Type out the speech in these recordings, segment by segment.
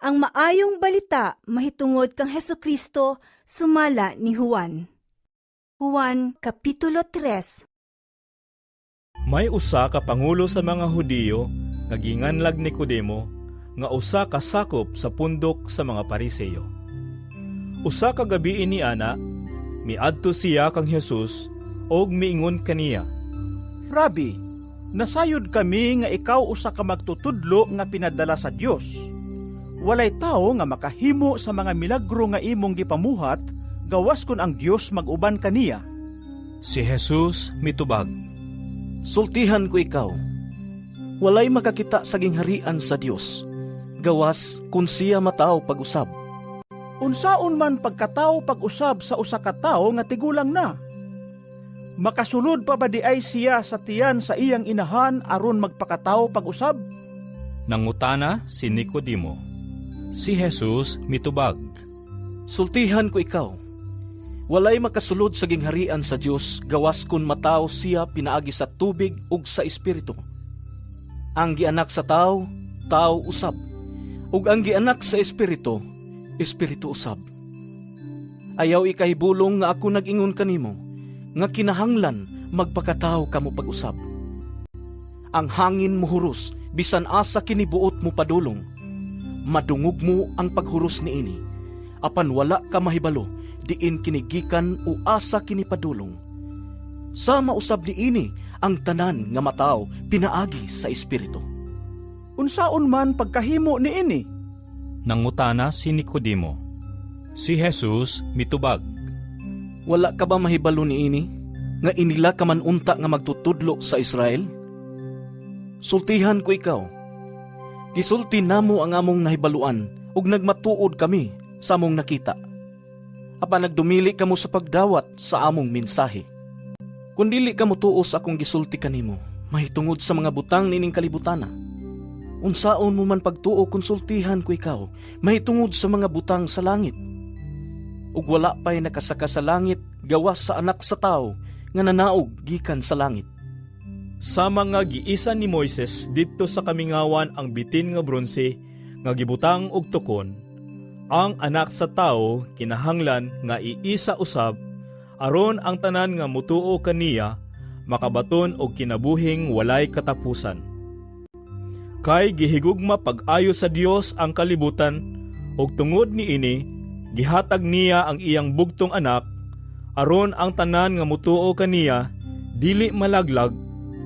Ang Maayong Balita mahitungod kang Hesukristo sumala ni Juan. Juan Kapitulo 3. May usa ka pangulo sa mga Hudiyo nga ginganlag Nicodemo, nga usa ka sakop sa pundok sa mga Pariseo. Usa ka gabii ni ana, miadto siya kang Jesus ug miingon kaniya, "Rabi, nasayod kami nga ikaw usa ka magtutudlo nga pinadala sa Dios. Walay tawo nga makahimo sa mga milagro nga imong gipamuhat gawas kon ang Dios mag-uban kaniya." Si Jesus mitubag, "Sultihan ko ikaw, walay makakita sa gingharian sa Dios gawas kung siya matawo pag-usab." "Unsaon man pagkatawo pag-usab sa usa ka tawo nga tigulang na? Makasulod pa ba diay siya sa tiyan sa iyang inahan aron magpakatawo pag-usab?" nangutana si Nicodemo. Si Jesus mitubag, "Sultihan ko ikaw, walay makasulod sa gingharian sa Dios gawas kun matawo siya pinaagi sa tubig ug sa Espiritu. Ang gianak sa tawo, tawo usab, ug ang gianak sa Espiritu, espiritu usab. Ayaw ikahibulong nga ako nag-ingon kanimo nga kinahanglan magpakatawo kamo pag-usab. Ang hangin muhuros bisan asa kini buot mo padulong. Madungog mo ang paghuros niini, apan wala ka mahibalo diin kini gikan o asa kini padulong. Sama usab niini ang tanan nga matawo pinaagi sa Espiritu." "Unsaon man pagkahimo niini?" nangutana si Nicodemo. Si Jesus mitubag, "Wala ka ba mahibalo niini nga inila ka man unta nga magtutudlo sa Israel? Sultihan ko ikaw, gisulti namo ang among nahibaluan ug nagmatuod kami sa among nakita. Apan nagdumili kamo sa pagdawat sa among mensahe. Kung dili ka motuo sa akong gisulti kanimo mahitungod sa mga butang nining kalibutana, unsaon mo man pagtuo kung sultihan ko ikaw mahitungod sa mga butang sa langit? Ug wala pa'y nakasaka sa langit gawas sa Anak sa Tawo nga nanaog gikan sa langit." Sama nga giisa ni Moises didto sa kamingawan ang bitin nga bronse nga gibutang og tukon, ang Anak sa Tawo kinahanglan nga iisa usab aron ang tanan nga mutuo kaniya makabaton og kinabuhing walay katapusan. Kay gihigugma pag-ayo sa Dios ang kalibutan ug tungod niini gihatag niya ang iyang bugtong anak aron ang tanan nga mutuo kaniya dili malaglag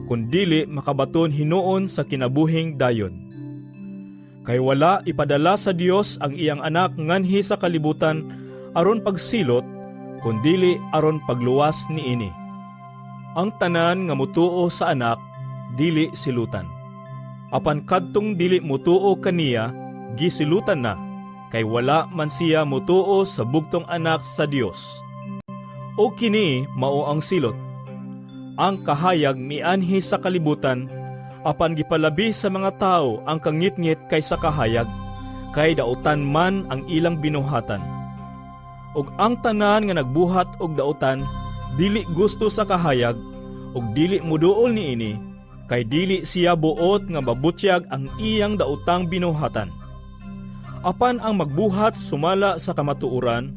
kun dili makabaton hinuon sa kinabuhing dayon. Kay wala ipadala sa Dios ang iyang anak nganhi sa kalibutan aron pagsilot, kun dili aron pagluwas niini. Ang tanan nga mutuo sa anak dili silutan. Apan kadtong dili mutuo kaniya gisilutan na, kay wala man siya mutuo sa bugtong anak sa Dios. O kini mao ang silot. Ang kahayag mianhi sa kalibutan, apan gipalabi sa mga tao ang kangitngit kaysa kahayag, kay dautan man ang ilang binuhatan. Ug ang tanan nga nagbuhat og dautan dili gusto sa kahayag ug dili muduol niini, kay dili siya buot nga mabutyag ang iyang daotang binuhatan. Apan ang magbuhat sumala sa kamatuoran,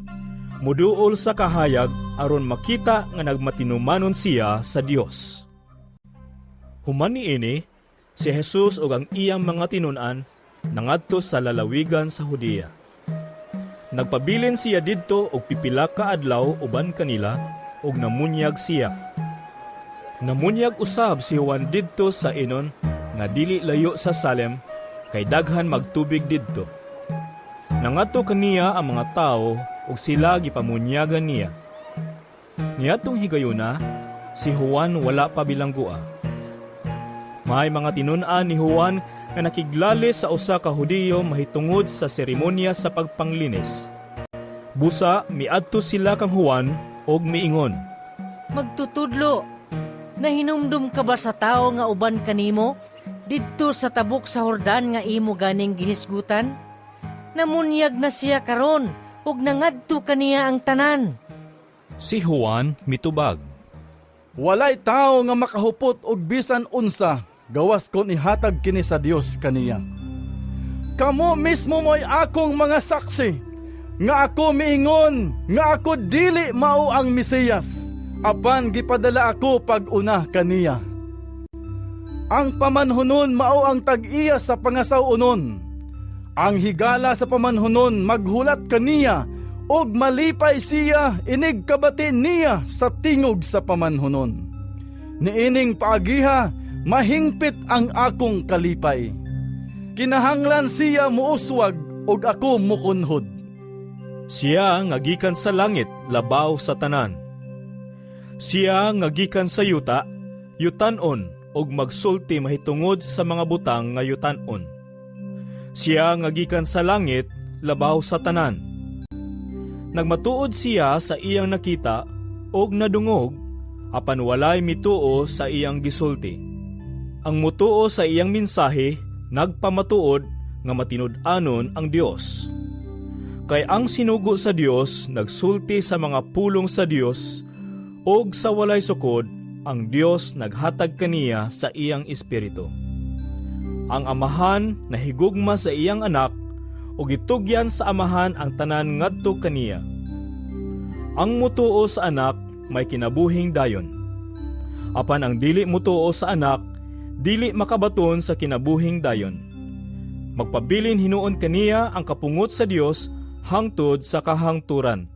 muduol sa kahayag aron makita nga nagmatinumanon siya sa Dios. Human niini, si Jesus ug ang iyang mga tinun-an nangadto sa lalawigan sa Judea. Nagpabilin siya didto og pipila ka adlaw uban kanila ug namunyag siya. Namunyag usab si Juan didto sa Enon nga dili layo sa Salem, kay daghan magtubig didto. Nangadto kaniya ang mga tawo ug sila gipamunyagan niya. Niadtong higayuna, si Juan wala pa bilanggoa. May mga tinun-an ni Juan nga nakiglalis sa usa ka Hudiyo mahitungod sa seremonya sa pagpanglinis. Busa miadto sila kang Juan og miingon, "Magtutudlo, nahinumdum ka ba sa tawo nga uban kanimo didto sa tabok sa Hordan nga imo ganing gihisgutan? Namunyag na siya karon ug nangadto kaniya ang tanan." Si Juan mitubag, "Walay tawo nga makahupot og bisan unsa gawas kon ihatag kini sa Dios kaniya. Kamo mismo mo'y akong mga saksi nga ako miingon nga ako dili mao ang Mesiyas, apan gipadala ako pag-una kaniya. Ang pamanhunon mao ang tag-iya sa pangasaw-onon. Ang higala sa pamanhunon maghulat kaniya ug malipay siya inig kabati niya sa tingog sa pamanhunon. Niining paagiha mahingpit ang akong kalipay. Kinahanglan siya muuswag ug ako mukunhod. Siya nga gikan sa langit labaw sa tanan. Siya nga gikan sa yuta, yutan-on ug magsulti mahitungod sa mga butang nga yutan-on. Siya nga gikan sa langit labaw sa tanan. Nagmatuod siya sa iyang nakita ug nadungog, apan walay mituo sa iyang gisulti. Ang mutuo sa iyang mensahe nagpamatuod nga matinud-anon ang Dios. Kay ang sinugo sa Dios nagsulti sa mga pulong sa Dios, ug sa walay sukod ang Dios naghatag kaniya sa iyang espiritu. Ang Amahan nahigugma sa iyang anak ug gitugyan sa Amahan ang tanan ngadto kaniya. Ang mutuo sa anak may kinabuhing dayon. Apan ang dili mutuo sa anak dili makabaton sa kinabuhing dayon. Magpabilin hinuon kaniya ang kapungot sa Dios hangtod sa kahangturan.